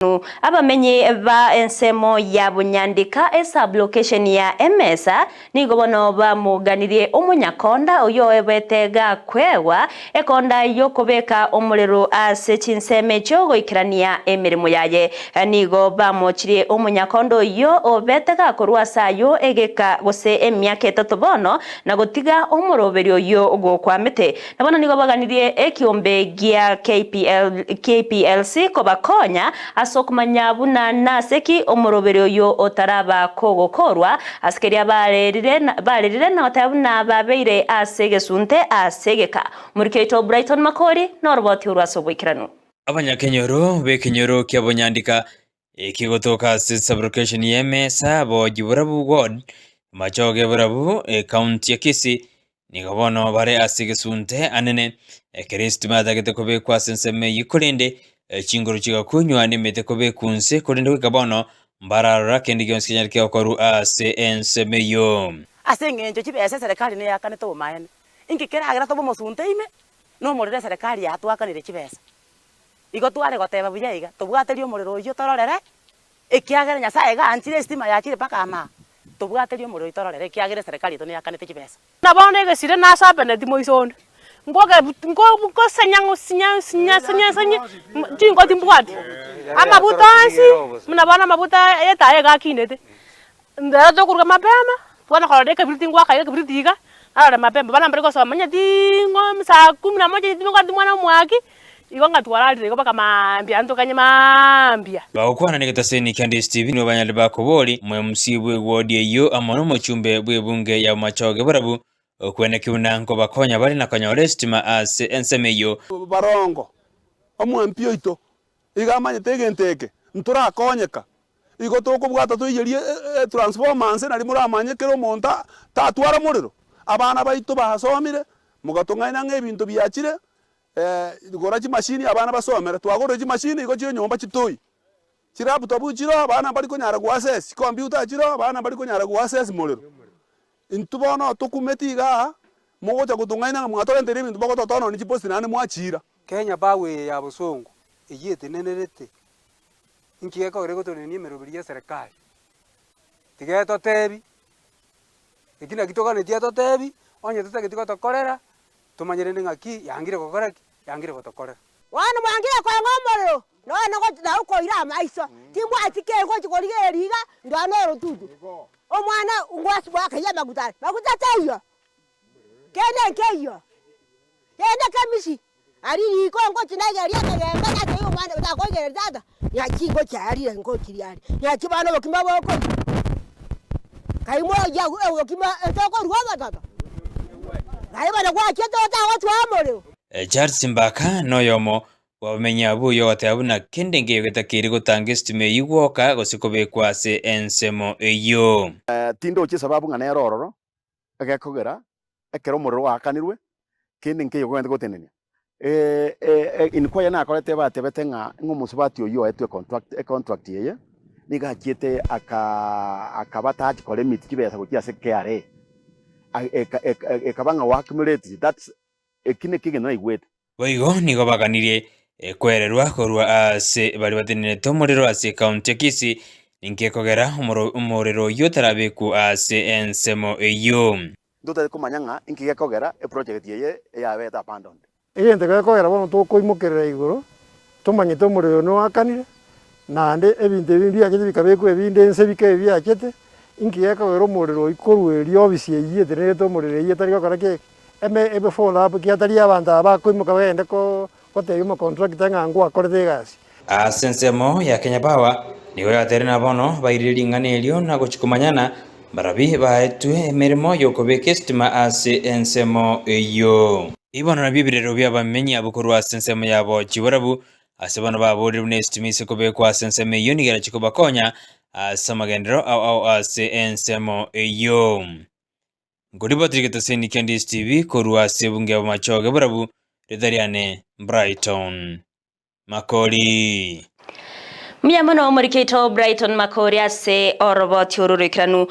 Abamenyi ba ensemo ya Bunyandika esub-location ya Emesa nigo bono bamoganirie omonyakonda oyio oebete gakwegwa ekonda y'okobeka omorero ase chinsemo echio goikerania emeremo yaye. Nigo bamochirie omonyakonda oyio obete gakorwa ase ayio egeka gose emiaka etato bono na gotiga omoroberio oyio gokwamete. Na bono nigo baganirie ekiombe gia KPL, KPLC kobakonya ase okomanya buna nase ki omoroberi oyio otaraba kogokorwa ase keria barerire barerire na goteba buna babeire ase egesunte ase egeka. Omoriki oito Brighton Makori noroboti orwo ase oboikeranu. Abanyakenyoro b'ekenyoro kia Bonyandika ekegotoka ase sub-location y'emesa Boji Borabu Ward, Machoge Borabu, Ekaunti ya Kisii, Nigo bono bare ase egesunte anene, ekero esitima yatagete kobekwa ase ensemo eyio, korende chinguru chigakunywa nemete kobekwa inse, korende goika bono mbararora kende gionsi kenyare gokorwa ase ensemo eyio. Ase engencho chibesa eserekari neyakanete obomaene, inki keragera tobe omosunte ime nomorero eserekari yatwakanire chibesa? Igo tware goteba buya iga, tobwaterie omorero oyio tororere, ekiagera Nyasaye iga anchire esitima yachire mpaka ama, tobwaterie omorero oyio tororere ekiagera eserekari yaito neyakanete chibesa. Na bono egesire nasabeneti moiso onde, ngoge nko nkosenya ngosinya sinya sinya sinye chinko timbwati, amabuta onsi, buna bono amabuta etaya iga akinete, ndero tokoruga mapema, bono korora ekebiriti ngoaka iga ekebiriti iga, narora mapema, bana mbare gosoma onye ting'o saa kumi na moja tibwati mwana omwaki, igo ng'a twararire igo mpaka maambia ntokanye maambia. Bagokwana negetaseni kia DSTV nigo banyarire bakobori omo-MC bw'ewodi eyio amo nomochumbe bw'ebunge ya Bomachoge Borabu okweneki buna nkobakonya bare na konyora esitima ase ensemo eyio. Barongo, omwampi oito, iga amanyete egento eke, ntorakonyeka. Igo tokobwata toiyerie etransformer nse naria moramanye kera omonto tatwara morero. Abana baito basomire, mogatong'aina ng'a ebinto biachire, gora chimashini abana basomere. Twagorire chimashini igo chire nyomba chitoi. Chilaptop chiroo abana mbari konyara goaccess, chicomputer chiroo abana mbari konyara goaccess morero. Intwe bono tokumeti igaa, mogocha gotong'aina ng'a mwatorenteire ebinto mogototoa nonye chiposti naende mwachiira. Kenya Power eye ya bosongo eyio etenenerete inki gekogera egotorenia emeroberi ya eserekari? Tiga etotebi, eki naki toganetie etotebi, onye totageti gotokorera, tomanye rende ng'aki yangire gokora ki? Yangire gotokorera. Bono mwangire koeng'a omorero, nonya nokoira amaiso, timbwati keri gochia korigereria iga, ndore norotutu. Omwana ngwasibwa akayia amaguta aria, maguta taiyo, kende nkeiyo, kende kemisi, aria riko ngochia naigereria ekegembe natebia omwana otakoigereria tata, ng'aki ngochia arire ngochiria aria, ng'aki bono obokima bokoiywa, kai moyia obokima tokoruga obototo, ngai bono gwachiete otagochwa omorero. Charles Mbaka noyomo bw'abamenyi abwo oyio ogoteba buna kende nkeiyo getakeire gotanga esitima eyio gwoka gose kobekwa ase ensemo eyio. Tindochi esababu ng'a nere ororo, egekogera ekero omorero oakanirwe, kende nkeiyo kogenda gotenenia. Inquiry nakorete batebete ng'a ng'a omosubati oyio oetwe econtract econtract eye, nigo achiete aka akaba tachi koremit chibesa gochia ase KRA. Eka eka ekaba ng'a oaccumulate that's eki nekio egento naigwete. Boigo nigo baganirie kwererwa korwa aase baria batenenerete omorero ase ekaunti ya Kisii, ninki gekogera omorero oyio otarabekwe ase ensemo eyio. Ntotari komanya ng'a inki gekogera eproject eye yabete abandoned. Egento gekogera bono tokoimokerera igoro, tomanyete omorero oyo noakanire, naende ebinto ebi mbiachete bikabekwa ebinde inse bikabe biachete, inki gekogera omorero oyio korwa erio ofisi eyio etenerete omorero eyio etari gokora ki? Eme ebe follow up ekiagera tari abanto aba bakoimoka bagende ko gotebia omocontractor ng'a ngwakorete egasi. Ase ensemo ya Kenya Power nigo yateire na bono bairire ring'ana erio na gochia komanyana mbarabwo baetwe emeremo y'okobeka esitima ase ensemo eyio. Ebi bono nabio ebirero bi'abamenyi abwo korwa ase ensemo yabo chiborabu, ase bono baborire buna esitima ise kobekwa ase ensemo eyio nigo erachie kobakonya ase amagenderero ao ao ase ensemo eyio. Nkoribotire egetaseni kia DSTV korwa ase ebunge y'Abamachoge borabu, ritari riane Brighton Makori. Mbuya mono omoriki oito Brighton Makori ase oroboti oru roikeranu.